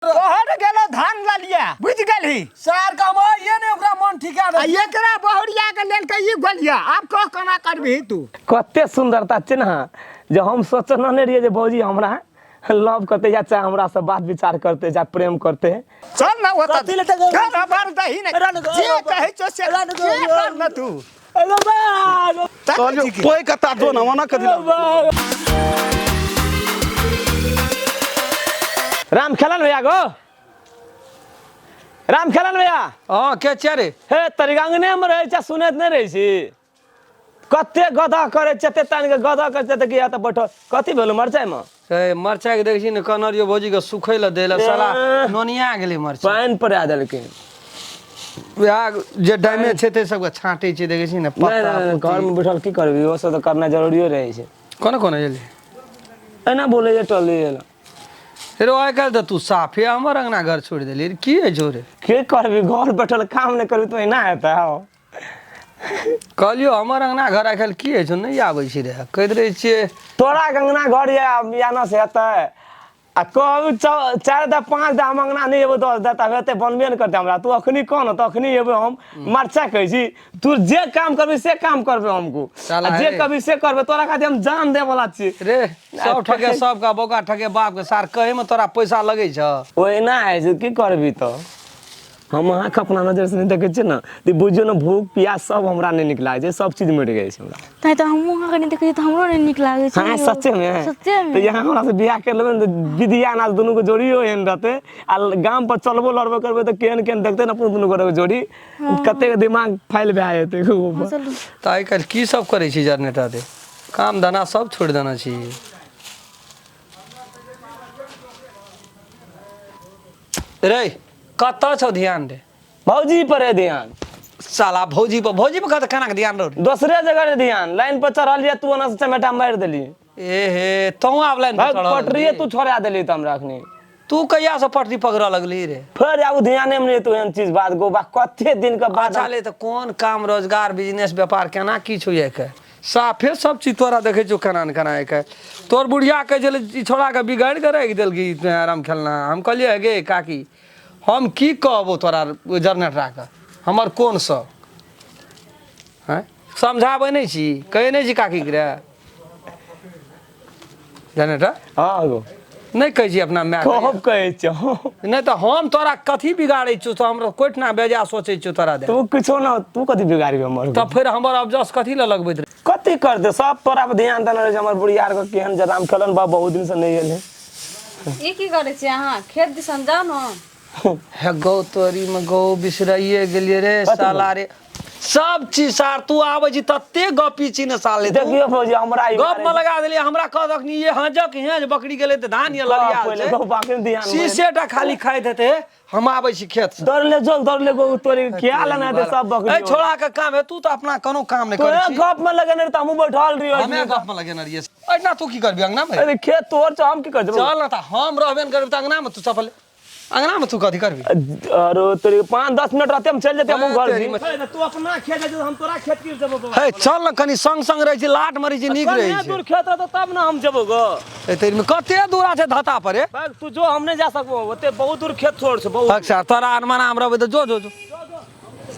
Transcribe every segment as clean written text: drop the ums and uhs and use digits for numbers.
तोहर गेलो धान ललिया बुझ गेलही। सार का ये ने ओकरा मन ठिका आ एकरा बहुरिया के लेल के ई गोलिया आब कह कोना करबही तू। कते सुंदरता छै ने जे हम सोचने नहि रहियै जे भौजी हमरा लव करते या चाहे हमरा से बात विचार करते चाहे प्रेम करते। चल ना ओतऽ। कथी ले टंगल? चल हमर दही ने रन गो, जे कहै छौ से रन गो, से कर न तू। अरे बा तक छी की? कोई कता दो ना वना कथी ला? राम खेलन भैया गो, राम खेलन भैया। हाँ के छियै रे? हे तरिगांगने में रहै छै, सुनैत नहि रहै छी। कते गधा करै छै, एते तानि के गधा करै छै तऽ की हेतै बैठल। कथी भेलौ मरचाइ मे? ए मरचाइ के देखै छी ने कनरियो भौजी के सुखै लए दै लए साला ए। नोनिया गेलै मरचाइ। पानि पड़ा देलकै। वएह जे डैमेज छै ताहि सबके छाँटै छै देखै छी ने नहि पत्ता नहि घर में बैठल की करबी, ओ सब तऽ करना जरूरियो रहै छै। कोना कोना एली? एना बोलै जे टहलै एना। रे आइ काल्हि तऽ तू साफे हमर अंगना घर छोड़ि देली रे, की होइ छौ रे? की करबी, घर बैठल काम नहि करबी तऽ एना हेतै। हौ कहलियौ हमर अंगना घर आइ काल्हि की होइ छौ, नहि आबै छी रे, कहैत रहै छियै। तोरा अंगना घर या या न से हेतै आ कहू 4 दा 5 दा हम अंगना नहि एबो 10 दा तब हेतै, बनबे नहि करतै हमरा। तू अखनी कह न तऽ अखनी एबो हम। मरचा कहै छी तू जे काम करबी से काम करबे हमको, साला आ जे हे। करबी से करबे, तोरा खातिर हम जान दे वाला छी रे। सब ठके सबके बौका ठके बाप के सार, कहै मे तोरा पैसा लगै छौ? ओहिना होइ छै, की करबी। तऽ हम अहाँके अपना नजर से नहि देखै छियै ने तऽ बुझियौ ने भूख प्यास सब हमरा नहि नीक लागै छै, सब चीज मरि गेल छै हमरा। तैं तऽ हमहूँ अहाँके नहि देखै छियै तऽ हमरो नहि नीक लागै छै। हाँ सच्चे में? सच्चे तऽ में। यहाँ हमरा से बियाह कर लेबै ने तऽ विधिया नाच दुनू के जोड़ियो एहन रहतै आ गाम पर चलबो लड़बो करबै तऽ केहन केहन देखतै ने अपन दुनू गोटे के जोड़ी, कतेक दिमाग फैल भए जेतै। हँ, चलू। तऽ आइ काल्हि की सब करै छी जरनेटा रे? काम धंधा सब छोड़ि देने छी रे। कतऽ छौ ध्यान रे? भौजी पर है ध्यान। साला भौजी पर, भौजी पर कतऽ केना के ध्यान रहो रे? दोसरे जगह रे ध्यान, लाइन पर चढ़ल ये तू ओना से चमेटा मारि देली। ए हे तों आब लाइन पर चढ़ल पटरिये लगली। तू छोड़ा देली तऽ हमरा अखनी। तू कहिया से पटरी पकड़ऽ लगली रे? फेर आब ध्याने में नहीं तू एहन चीज बात गो बा कते दिन के बाद। अच्छा ले तऽ कोन काम रोजगार बिजनेस व्यापार केना की छौ के? साफे सब चीज तोरा देखै छौ केना ने केना के तोर बुढ़िया कहै छलै ई छोड़ा के बिगाड़ि के राखि देलकै ई आराम खेलना। हम कहलियै गे काकी हम की कहबो तोरा जनरेटरा के, हमर कोन शौक हँ? समझाबै नहि छी, कहै नहि छी काकी के रे जनरेटर? हाँ गो। नहि कहै छी अपना माय? कहब कहै छियौ। नहि तऽ हम तोरा कथी बिगाड़ै छियौ? तऽ हमरा कोइठना बेजा सोचै छियौ तोरा दे। तू किछो ना, तू कथी बिगाड़बी हमर? तऽ फेर हमर अबजस कथी लए लगबैत रहे? कथी करतै, सब तोरा पर ध्यान देने रहै छै। हमर बुढ़िया आर के केहन जराम खेलन बा, बहुत दिन से नहि एलै। ई की करै छियै अहाँ? खेत दिसन जाउ ने। हे गौ तोरी में गौ बिसराइए गेलियै रे साला रे। सब चीज सार तू आबै छी तते गपी छी ने साले तू। देखियौ फौजी हमरा ई गप में लगा देलियै हमरा। कह दखनी ये हजक हेज बकरी गेलै तऽ धान ये ललिया पहिले छै। गौ बाकी ध्यान शीशे टा खाली खाइत हेतै। हम आबै छी खेत से। दौड़ले जो, दौड़ले गो तोरी क्या लेना हेतै सब बकरी। ए छोड़ा के काम है, तू तऽ अपना कोनो काम नहि तोरे करै छी। गप में लगेने रही तऽ हमहूँ बैठल रहियो। हमे गप में लगेने रहियै। एहिना तू की करबी अंगना में? अरे खेत तोर छौ, हम की करबै? चल ने तऽ हम रहबे ने करबै तऽ अंगना में तू चपल अंगना में तू कथी करबी? अरे तोरी 5-10 मिनट रहते हम चलि जेते हमहूँ घर तेरी छी। तू अपना खेत जाइ हम तोरा खेत की जेबो? हे चल ने कनी संग संग रहै छी, लाट मरै छी, नीक रहै कनिये छै। दूर खेत रहतौ तब ने हम जेबो गो। ए तेरी में कते दूर छै धता पर रे? बस तू जो, हम नहीं जा सकबो, ओते बहुत दूर खेत छोड़ छै बहुत। अच्छा तोरा अनमना हम रहबै तऽ जो जो जो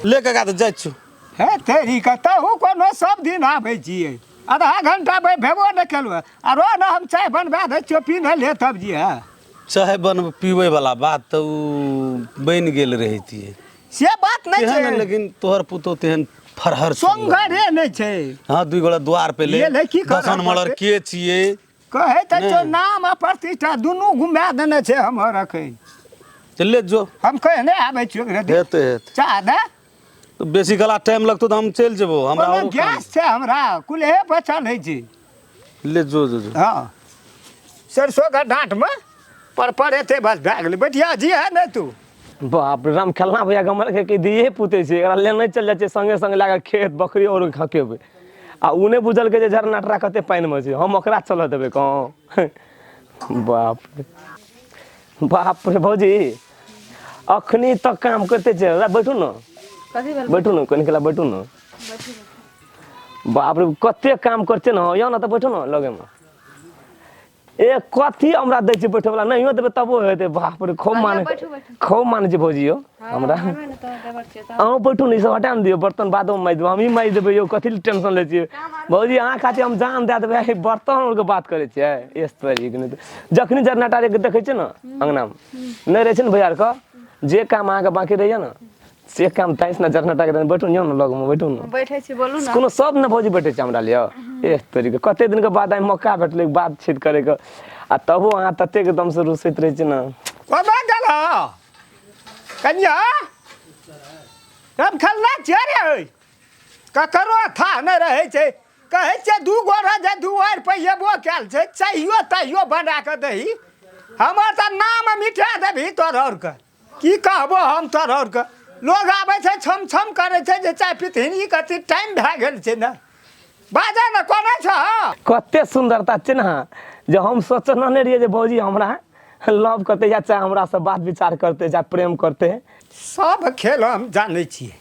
ले काका तऽ जाइ छियौ। हे तेरी कतहु कोनो सब दिन आबै छियै, आधा घंटा भेबो नहि केलहुँ। आरो ने हम चाय बनबा दै छियौ, पी नहि ले तब जी। है चाय बन पीबै वाला बात तऽ उ बनि गेल रहितियै से बात नहि तेहन छै, लेकिन तोहर पुतोह तेहन फरहर छौ। सोंगरे नहि छै। हाँ दुई गोड़ा द्वार पे ले ये ले की करऽ दसन मलर पड़तै? के छियै? कहै तऽ छौ नाम आ प्रतिष्ठा दुनू घुमा देने छै हमर अखन। तऽ ले जो। हम कहने आबै छियौ रे। हेतै हेतै। चाह दे। तऽ बेसी कला टाइम लगतौ तऽ हम चलि जेबौ, हमरा कोनो औरो काम। गैस छै हमरा कुल्हे बचल होइ छै। ले जो जो जो। हँ सरसोके डाँटमे पर पर एते बस भए गेलै। बैठिया जी है ने तू। बाप रे राम खेलना भैया गमल के की दिए पुते छै, एकरा लेने चल जाइ छै संगे संग लए कऽ खेत बकरी और खकेबै आ उ नहि बुझलकै जे झरना टरा कते पानिमे छै, हम ओकरा चलऽ देबै कहूँ? बाप रे बाप रे भौजी अखनी तक काम करते छै। ला बैठू ने। कथी भेल? बैठू ने कनि कला बैठू ने। बाप रे कते काम करते ने। यौ ने तऽ बैठू ने लगेमे। ए कथी हमरा दै छै बैठे वाला नहियो देबै तबो हेतै। बाप रे, खूब माने, बैठू, बैठू। खूब माने छै भौजी यौ हमरा। मानबै ने तोहर देवर छियै तऽ। अहूँ बैठू ने, ई सब हटा ने दियौ, बर्तन बादोमे माजि देबै, हमही माजि देबै यौ, कथी लए टेंशन लै छियै भौजी? अहाँ खातिर हम जान दए देबै, हे बर्तन के बात करै छियै। एस तरीके नहि तऽ जखनी जरनाटा के देखै छियै ने अङ्गनामे नहि रहै छै ने भैया आरके, जे काम अहाँके बाँकी रहैया ने से काम ताहि ने जरनाटा के बैठू ने यौ ने, लगमे बैठू ने। बैठै छी, बोलू ने। कोनो सब ने भौजी बैठै छै हमरा लिए। एह तरीके कते दिनके बाद आइ मौका भेटलै बातचीत करैके, आ तबो अहाँ ततेक एकदमसँ रुसैत रहै छियै ने। कोना गेल कनिया? हम खेलना छियै रे, ककरो था नहि रहै छै। कहै छियै दू गोरा जे दुआरि पर एबो कयल छै, चाहियो तहियो बना कऽ दही, हमर तऽ नाम मिटा देबही तोहर आओरके। की कहबो हम तोहर आओरके, लोग आबै छै छम छम करै छै जे चाय पीथिन, ई कथी टाइम भए गेल छै ने। बाजऽ ने, कोना छह? कते सुन्दरता छै ने जे हम सोचने नहि रहियै जे भौजी हमरा लव करतै या चाहे हमरासँ बात विचार करतै चाहे प्रेम करतै। सब खेल हम जानै छियै।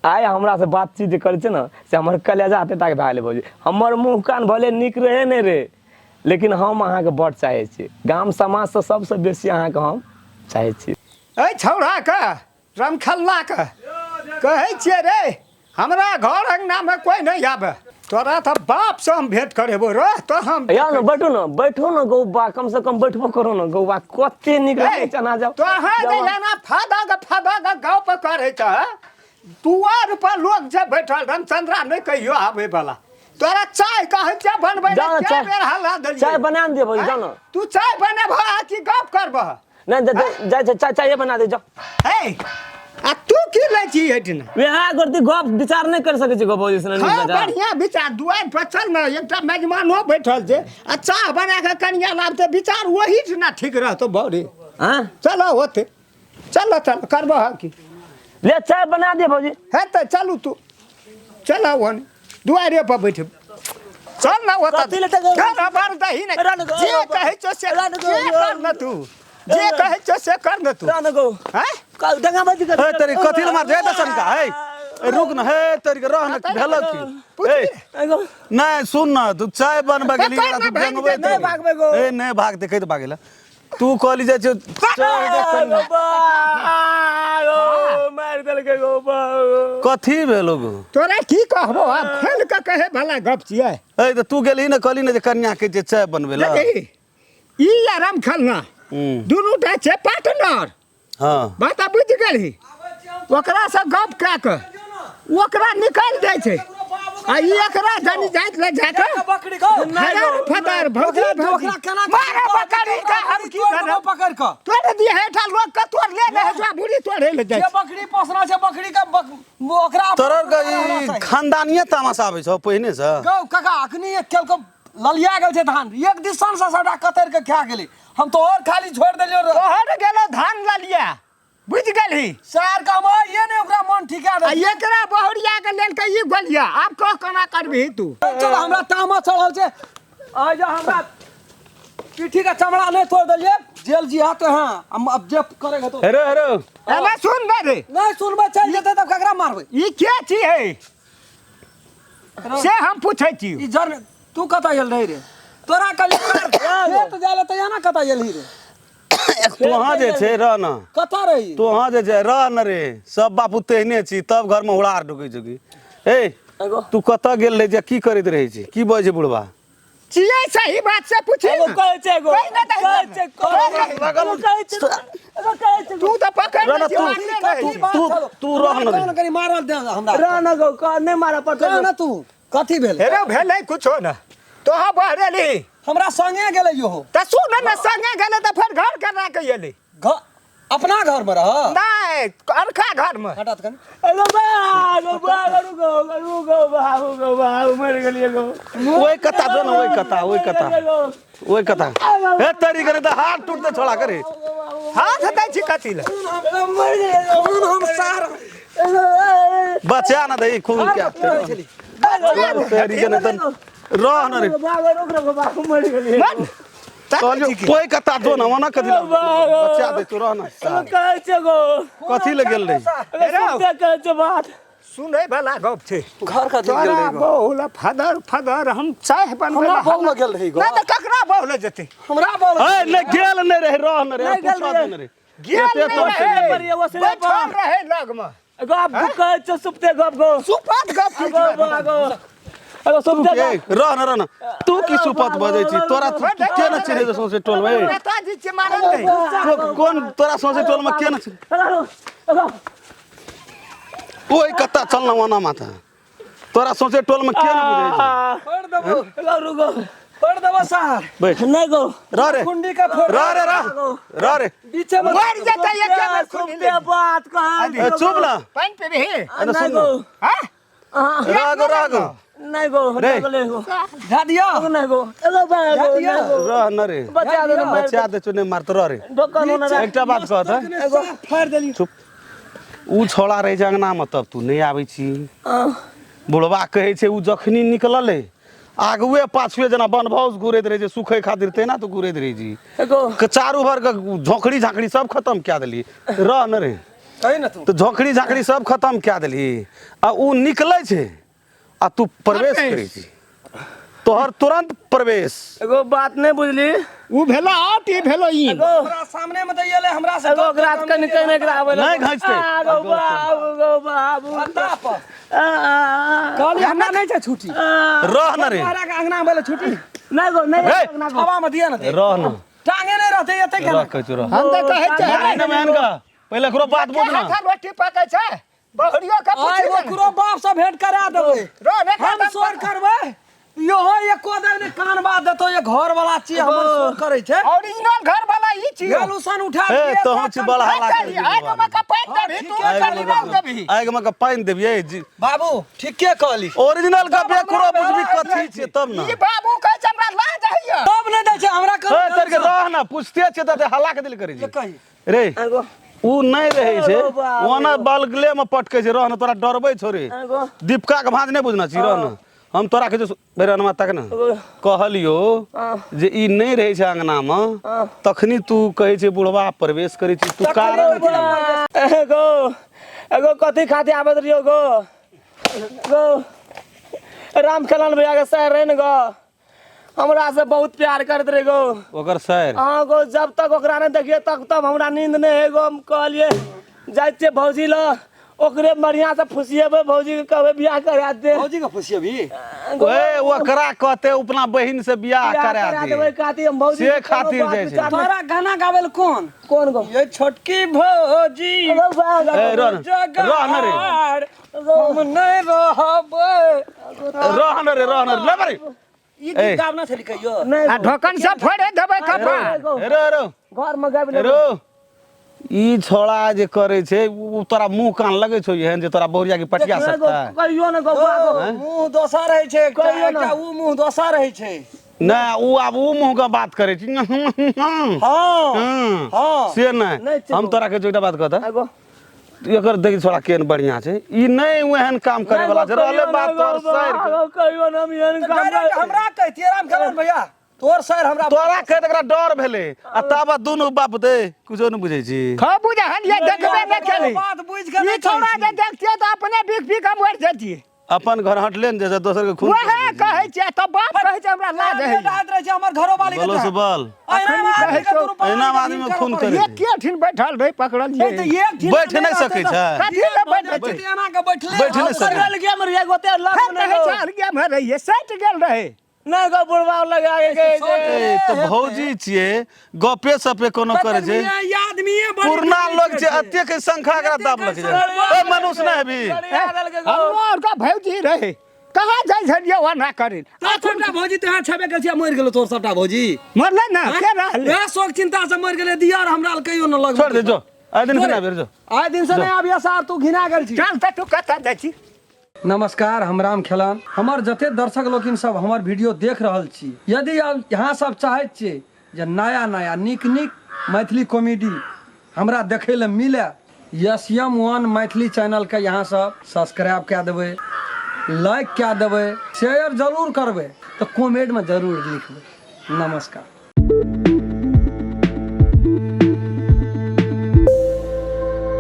आइ हमरासँ बातचीत जे करै छै ने से हमर कलेजा एते टाके भए गेलै भौजी। हमर मुँह कान भले नीक रहै नहि रहै, लेकिन हम अहाँके बड्ड चाहै छी, गाम समाजसँ सबसँ बेसी अहाँके हम चाहै छी। एहि छौड़ाके रमखल्लाके कहै छियै रे, हमरा घर अङ्गनामे कोइ नहि आबे, तोरा तऽ बापसँ हम भेंट करेबो रे तो हम। यार ने बैठू ने, बैठू ने गौबा, कम से कम बैठबो करू ने गौबा, कते नीक लागै छै अहाँ जब तो अहाँ जे एना फादा के फादा के गप करै छ, दुआर पर लोग जे बैठल, रामचंद्रा नहि कहियो आबै वाला। तोरा चाय कहै छै बनबै जाउ ने, चाय चाय- बेर हल्ला देलियै। चाय बना ने दियौ भौजी, जाउ ने। तू चाय बनेबह आ कि गप करबह? नहि जाइ छै, चाय चाये बना दे जाउ। हे, आ तू की लै छी एहिठिना? वएह करती गप विचार नहि कर सकै छी गो भौजी से। हाँ, बढ़िया विचार। दुआरि पर चल ने, एकटा मेजबानो बैठल छै, आ चाह बना कऽ कनिया लाबतै, विचार ओही ठिना ठीक रहतौ बौरी। हाँ चलो होते, चलो चलो, करबह की? ले चाय बना दे भौजी। हेतै, चलू, तू चल ओन दुआरे पर बैठ, चल ना ओतऽ। कथी लए टका- चल ना, बार दही ने। रान गो- जे कहै छौ से रान गो- से कर न तू, जे कहै छौ से कर न तू। रान गो। हैं? डंगा बाजी कर। हे तेरी कथी ले मार दे दसन का? हे ए, रुक न, हे तेरी के रह न, भेलो की? ए नहीं सुन न, तू चाय बनबे गेली पकड़ तू ना, भागि डंगबे। जेतै। नहि भागबै गो। ए नहीं भाग, देखै त भागेला तू कहली जाइ छौ चाय दे कनी। मारि देलकै गो। कथी भेलो गो? तोरा की कहबो, आब खोलि कऽ कहै भला गप छियै। ए त तू गेलही ने, कहली ने जे कन्या के जे चाय बनबे ला। देखी, ई आराम खेलना दुनू टा छै पार्टनर। हाँ बात बुझि गेलही? ओकरासँ गप कए कऽ ओकरा निकालि दै छै, आ ई एकरा जनी जाइत ले जा कऽ बकरी गो फदार फदार भौजी भौजी ओकरा केना मारे बकरी के, हम की करब? पकड़ कऽ तोरे दिए हेठा लोग के तोड़ ले रहे जो बुढ़ी तोड़े ले जाइ जे बकरी पोसना छै, बकरी के ओकरा तोरर के ई खानदानीय तामस आबै छौ पहिने से गौ काका, अखनी एक खेल के ललिया गेल छै धान, एक दिसन से सबटा कतर के खा गेलै, हम तो और खाली छोड़ देलियो रे। तोहर गेलो धान ललिया, बुझि गेलही? सार का ये ने ओकरा मन ठिका आ दे। एकरा बहुरिया के लेल के ई गोलिया, आब कह कोना करबिही तू? चल, हमरा तामस चढ़ल छै आ जे हमरा पीठी के चमड़ा नहीं तोड़ देलिए, जेल जी हाथ। हाँ, हम अब जे करेगा तो हेरो हेरो। एना सुन ने रे। नहीं सुनबै, चल जेतै तब ककरा मारबै? ई के छियै से हम पूछै छी। ई जर तू कतऽ गेल रही रे? तोरा कहलियै खेत जाय लए, तऽ एना कतऽ गेलही रे? तोहाँ जे छै रह न। कतऽ रही? तोहाँ जे छै रह न रे, सब बापू तेहने छी, तब घरमे हुड़ार ढुकै छौ की? ए तू कतऽ गेल रही जे की करैत रहै छी? की बजै छै बुढ़बा? छियै सही बात से पूछी एगो ने। कहै छै, एगो कहि ने दही कहै छै, लगल कहै छै, एगो कहै छै। तू तऽ पकड़ रह न लै छी, तू। मारले रहै छी। तू तू रह न रे। कौन कनी मारल दे हमरा? रह न गौ, कह नहि मारऽ पड़तै। कह न तू, कथी भेल? हेरो भेलै कुछो न, तोहा बहरेली। हमरा संगे गेलै यो। तऽ सुन ने, संगे गेलै तऽ फेर घर केना के एलै? घर अपना घर में रह। नहि, अरखा घर में। हटा तऽ कनी। एगो बा, गौ बा, रुको रुको बाबू, गौ बाबू, मरि गेलियै गौ। ओहि कता जो न, ओहि कता, ओहि कता, ओहि कता। हे तरी करे तऽ हाथ टूटते छोड़ा करे। हाथ दै छी कथी लए? मरि गेलियै गौ। खून हम सार बचा न दही खून क्या तरी के न तऽ रह न रे। बाबू, रुक रुक बाबू, मरि गेलियै। मन कहलियौ ओहि कता जो न, ओना कथी लए बचा दे तू, रह न। कहै छै गौ। कथी लए गेल रही? एगो सुनते कहै छै बात। सुनै वाला गप छै। घर का तोरा बहुल फदर फदर हम चाह बनबै। हमरा बहुल गेल रही गो। नहि तऽ ककरा बहुल जेतै? हमरा बहुल ए नहि गेल नहि रहे, रह न रे, नहि गेल पूछऽ रहे। दे न रे। गेल एते नहि तोर रहे, पर एगो सिरे पर। बैठल रहे लगमे। गप कहै छै सुपते गप गो। सुपत गप की गो गो गो अगो सुपते ए, रह न, रह न, तू की सुपत बजै छी? तोरा के न चिन्है छै सौंसे टोल मे? नेताजी छै मानल नहि। कोन तोरा सौंसे टोल मे के न चिन्है? ओइ कत्ता चल न ओना माथा, तोरा सौंसे टोल मे के न बुझै छै? फोड़ देबो। रुको। फोड़ देबो सार। बैठ। नहि गो। रह रे। कुंडी का फोड़। रह रे, रह रह रे। बीचे में मरि जेतै एके बेर खुली सुपते बात कहै। ए, चुप न। पानि पीबही? अरे नहि सुन गो। न। हाँ? रह गो, रह गो। नहि गो। रे। नहि गो। जा दियो। नहि गो, एगो बा गो। दियौ। नहि गो। रह न रे। बचा दे न। बच्चा दे चो, नहीं मारतो, रह रे। ढोकन होना रे। एकटा बात कहत है। एगो फाड़ देली। चुप। उ छोड़ा रहै छै अंगना मे, तब तू नहि आबै छी। बुढ़वा कहै छै उ जखनी निकललै आगुए पाछुए जेना बनभौस घुरैत रहै छै सुखै खातिर, तेना तू घुरैत रहै छी। एगो के चारू भर के झोंकड़ी झाँकड़ी सब खतम कए देली। रह न रे। कही न तू। तऽ झोंकड़ी झाँकड़ी सब खतम कए देली आ उ निकलै छै आ तू प्रवेश करै छी, तोहर तुरंत प्रवेश। एगो बात नहि बुझली। उ भेलो आउट, ई भेलो इन। एगो हमरा सामने में तऽ एलै हमरा से। एगो ओकरा कनि कनि एकरा आबै नहि घिचतै। गो बाबू, गो बाबू। भत्ता पर आ, आ, कहली हमरा नहि छै छुट्टी। आ, रह न रे। तोहरा के अंगना में छुट्टी। नहि गो, नहि। रे। अंगना गो। हवा में दिया न दे। रह न। टांगे नहीं रहते एते रह केना? कहै छौ रह। हम तऽ कहै छै एहन एहन का पहिले एकरो बात बुझ न। हाथा रोटी पकै छै बहुरियो के आइ पूछि ले। ओकरो बाप से भेंट करा देबै। रह रे। हम शोर करबै, इहो एको दिन ने कान बात देतो। ये घर वाला छी, हमर शोर करै छै। ओरिजिनल घर वाला ई छी। गलूसन उठा ए तोहूँ छी बड़ा हल्ला करै छी। आइ के पानि देबही तू? ओरिजिनल देबही? आगि मे के पानि देबियै जी। बाबू ठीके कहली। ओरिजिनल गप एकरो बुझबी कथी छियै तब न। ई बाबू कहै छै हमरा लाज होइया। तब नहि दै छै हमरा। ए तर के रह न, पूछते छियै तऽ हल्ला के दिल करै छी। कही रे। एगो उ नहि रहै छै। ओ बाप रे। ओना बलगले मे पटकै छै। रह न, तोरा डरबै छौ रे। एगो दीपका के भाँज नहि बुझना छी। रह न, हम तोरा कहै छौ बेरनमा तक न कहलियो जे ई नहि रहै छै अंगना मे, तखनी तू कहै छै बुढ़वा प्रवेश करै छी तू, कारण की? एगो एगो कथी खातिर आबैत रहियो गो? गो राम खेलन भैया के सर रहे ने गो, हमरा से बहुत प्यार करैत रहे गो। ओकर सर? हाँ गो, जब तक ओकरा नहीं देखिए तब तक हमरा नींद नहीं है गो। हम कहलिए जाइ छियै भौजी ल, ओकरे बढ़िया से फुसिएबै, भौजी के कहबै बियाह करा दे। भौजी के फुसियबी? ए ओकरा कहते अपना बहिन से बियाह बियाह करा करा दे। देबै खातिर हम भौजी से के कोनो खातिर बात जाइ छै। विचार नहि। तोरा गाना गाबै लए कोन? कोन गो? ये छोटकी भौजी। एगो बा- ए रह न, रह न रे। जगार हम नहीं रहबै। रह न रे, रह न रे, ले बरी। ई ए। गीत गाबना छली कहियो? नहि आ गो, ढोकन सब फोड़े देबै कपार। गो, ए रो रो। घर मे गाबि ए लेबै। रो, ई छोड़ा जे करै छै उ तोरा मुंह कान लगै छौ एहन जे तोरा बहुरिया के पटिया नहि गो, सकता? कहियो ने गो, बा गो। मुंह दोसर रहै छै एकटा। कहियो ना। एकटा ऊ मुंह दोसर रहै छै। नहि, उ आब उ मुंह के बात करै छै। हँ हँ। से नहि नहि छै हम गो। तोरा कहै छौ एकटा बात कहता। एगो एकर देखी छोड़ा केहन बढ़िया छै, ई नहि ओहन काम करे वाला छै। रहले बात तोहर सर के। कहियो ने हम एहन काम डायरेक्ट हमरा कहितियै राम खेलौन भैया, तोर सर हमरा। तोरा कहे एकरा डर भेलै आ ताबा दुनू बाप दे कुछो नहि बुझै छी। खा बुझहन ये देखबे नहि केली। बात बुझि के ई नहि छौड़ा जे देखतियै तऽ अपने बिक बिक हम मरि जैतियै। अपन घर हटले ने जे दोसर के खून। वएह कहै छै तऽ बाप कहै छै हमरा लाज कहै होइया। छी। रहै छै हमर घरो वाली के। बोलो सुबल। अहिना अहिना आदमी में खून करै छै। एके ठीन बैठल रही, पकड़ल तऽ छियै। एक ठीन बैठ नहि सकै छै। कथी लए बैठे छै? एना के बैठले। बैठ नहि सकै। पकड़ल गेम रहियै गोते लग हम नहि कहै गो। छै अलगे मे रहियै, सटि गेल रहै। नहि गो, बुढ़वा लगा के कहै छै। ए, तऽ भौजी छियै, गपे सपे कोनो करै छै। ई आदमीए बड़ी पुरना लोग छै, एतेक संख्या एकरा दाब लग छै। ए मनुष्य नहि हेबी। बढ़िया देलकै गो। हमरो आरके भौजी रहै, कहाँ जाइ छलियै ओना करै। तोर सबटा भौजी तऽ यहाँ छेबे करै छियै, मरि गेलो तोर सबटा भौजी। मरलै ने के रहलै? वएह शोक चिंता से मरि गेलै। दिया आर हमरा लग कहियो न लगबै। छोड़ दे जो, आइ दिन से ना बेर जो। आइ दिन से नहि आबिया सार, तू घिना गेल छी। चल तऽ तू कतऽ जाइ छी? नमस्कार, हम राम खेलन। हमर जते दर्शक लोकिन सब हमर वीडियो देख रहल छी, यदि आप यहाँ सब चाहैत छियै जे नया नया नीक नीक मैथिली कॉमेडी हमरा देखै लए मिले, यस एम वन मैथिली चैनलके यहाँ सब सब्सक्राइब कए देबै, लाइक कए देबै, शेयर जरूर करबै, तऽ कमेंटमे जरूर लिखबै। नमस्कार।